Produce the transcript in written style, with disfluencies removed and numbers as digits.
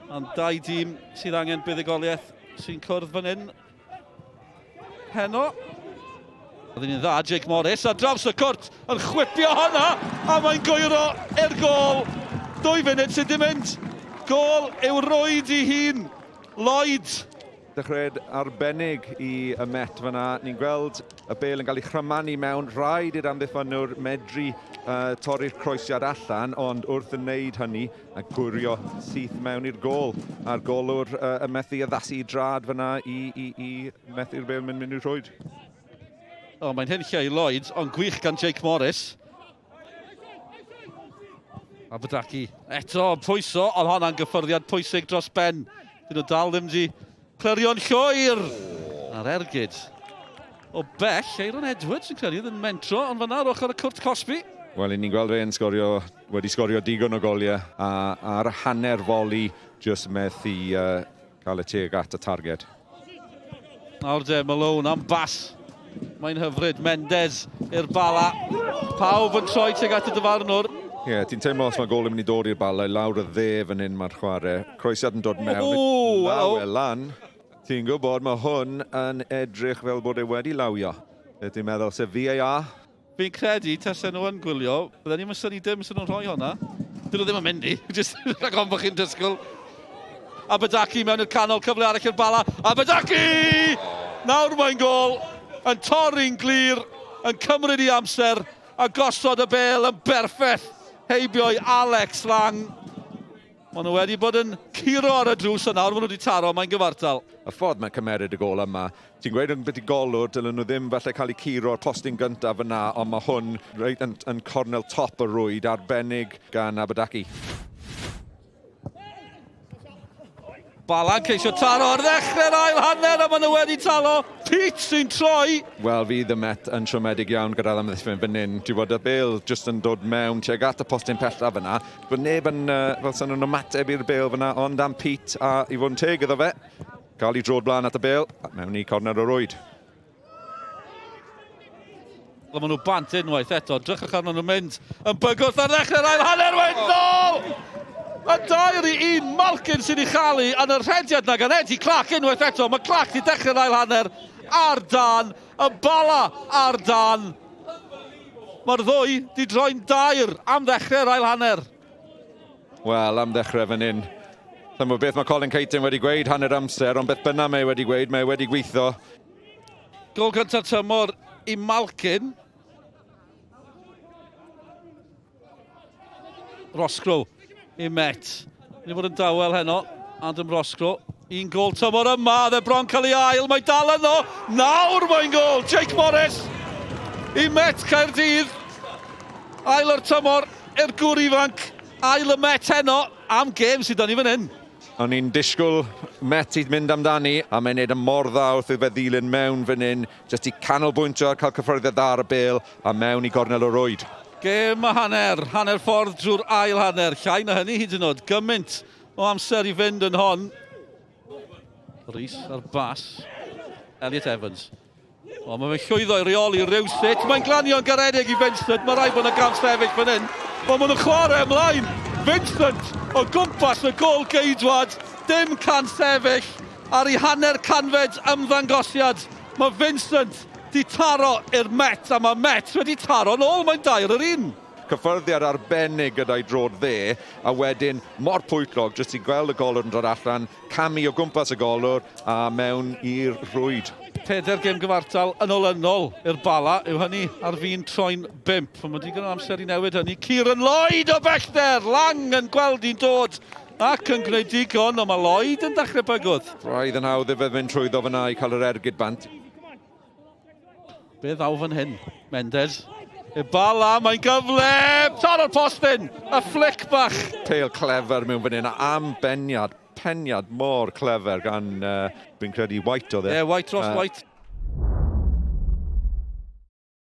Ond dau dîm sydd angen buddugoliaeth sy'n cwrdd fan hyn heno. Oedd hi'n dda, Jake Morris ar draws y cwrt yn chwipio hwnna a mae'n gwyro i'r gôl. Dwy funud sydd wedi mynd. Gôl yw rwyd i hun. Lloyd. Dechreuad arbennig i y Met fyna. Ni'n gweld y bêl yn cael ei chrymanu mewn. Rhaid i'r amddiffynnwr medru uh, torri'r croesiad allan, ond wrth yn wneud hynny, a gwirio syth mewn i'r gôl. A'r golwr uh, yn methu addasu i drad fyna i, i, i methu'r bêl mynd mynd i'r rhwyd. O, mae'n hyn lle i Lloyd, ond gwych gan Jake Morris. Abadaki eto yn pwyso, ond honna'n gyffyrddiad pwysig dros ben. Dyn nhw dal ddim di clirio'n llwyr. A'r ergyd o bell, Aaron Edwards yn credu yn mentro, ond fanna ar ochr y cwrt cosbi. Wel, ni'n gweld fe'n sgorio, wedi sgorio digon o goliau, a ar hanner foli jyst methu uh, cael y tuag at y targed. Nawr de, Malone am bas. Mae'n hyfryd, Mendes i'r Bala. Pawb yn troi tuag at y dyfarnwr. Ie, yeah, ti'n teimlo os mae gol yn mynd i dod i'r Bala, i lawr y dde fan hyn mae'r chwarae. Croesiad yn dod mewn, law e lan. Ti'n gwybod, mae hwn yn edrych fel bod e wedi lawio. Be ti'n meddwl, sef VAR? Fi'n credu, tasen nhw yn gwylio, bydden ni'm yn synnu dim 'sen nhw'n rhoi honna. Dyn nhw ddim yn mynd i, jyst rhag ofn bod chi'n disgwyl. Abadaki mewn i'r canol, cyfle arall i'r Bala. Abadaki! Nawr mae'n gôl, yn torri'n glir, yn cymryd i amser, a gosod y bêl yn berffeth heibio i Alex Lang. Maen nhw wedi bod yn curo ar y drws a nawr maen nhw wedi taro, mae'n gyfartal. Y ffordd mae'n cymeryd y gôl yma, ti'n gweud yn byti golwr, dylen nhw ddim falle cael eu curo o'r postyn gyntaf fyna, ond mae hwn reit yn, yn cornel top y rwyd, arbennig gan Aberdaki. Bala'n ceisio taro ar ddechrau'r ail hanner a maen nhw wedi talo. Pete sy'n troi. Wel, fydd y Met yn siomedig iawn gyda'r amddiffyn fan hyn. Dwi'n bod y bêl jyst yn dod mewn tuag at y postyn pellaf fyna. Bod neb yn, uh, fel sy'n nhw'n ymateb i'r bêl fyna, ond am Pete, a i fod yn teg iddo fe, cael ei drod blaen at y bêl, a mewn i corner o rwyd. Wel, maen nhw bant unwaith eto. Drychwch arno nhw'n mynd yn bygwth ar ddechrau'r ail hanner. Wedyn nôl! Y 2-1, Malkin sy'n ei chael yn y rhediad na gan Eddie Clark unwaith eto. Mae Clark wedi dechrau'r ail hanner ar dan, y Bala ar dan. Mae'r ddwy di droi'n dair am ddechrau'r ail hanner. Wel, am ddechrau fan hyn. Dyma beth mae Colin Caton wedi gweud hanner amser, ond beth bynnag mae wedi gweud, mae wedi gweithio. Gol gyntaf tymor i Malkin. Roscrow i Met. Ni fod yn dawel heno, Adam Roscrow. Un gol tymor yma, dde bron cael ei ail, mae dal yno. Nawr mae'n gol, Jake Morris i Met Caerdydd. Ail o'r tymor i'r gŵr ifanc, ail y Met heno am gêm sydd 'da ni fan hyn. O'n i'n disgwyl Met i mynd amdani, a mae'n neud yn mor dda wrth iddo fe ddilyn mewn fan hyn, jyst i canolbwyntio ar cael cyffyrddiad dda ar y bêl, a mewn i gornel o rwyd. Gêm a hanner, hanner ffordd drwy'r ail hanner, llai na hynny hyd yn oed, gymaint o amser i fynd yn hon. Rees ar bas, Elliot Evans. O, mae fe'n llwyddo i reoli rywsut. Mae'n glanio'n garedig i Vincent. Mae rhaid bod yna gam sefyll fan hyn. Wel, maen nhw'n chwarae ymlaen. Vincent o gwmpas y gôl geidwad. Dim can sefyll ar ei hanner canfed ymddangosiad. Mae Vincent di taro i'r Met a mae Met wedi taro nôl. Mae'n dair yr un. Cyffyrddiad arbennig gyda'i droed dde, a wedyn mor pwyllog jyst i gweld y golwr yn dod allan, camu o gwmpas y golwr a mewn i'r rhwyd. Pedair gêm gyfartal yn olynol i'r Bala yw hynny ar fin troi'n bump. Ond mae digon o amser i newid hynny. Kieran Lloyd o bellter! Lang yn gweld hi'n dod ac yn gwneud digon, ond mae Lloyd yn dechrau bygwth. Braidd yn hawdd iddo fe fynd trwyddo fyna i cael yr ergyd bant. Be ddaw fan hyn? Mendes. Y bala, mae'n gyfle! Taro'r postyn! Y flic bach! Pêl clefer mewn fan hyn, a am beniad, peniad mor clefer gan, uh, fi'n credu, White oedd e. Ie, yeah, White dros uh, White.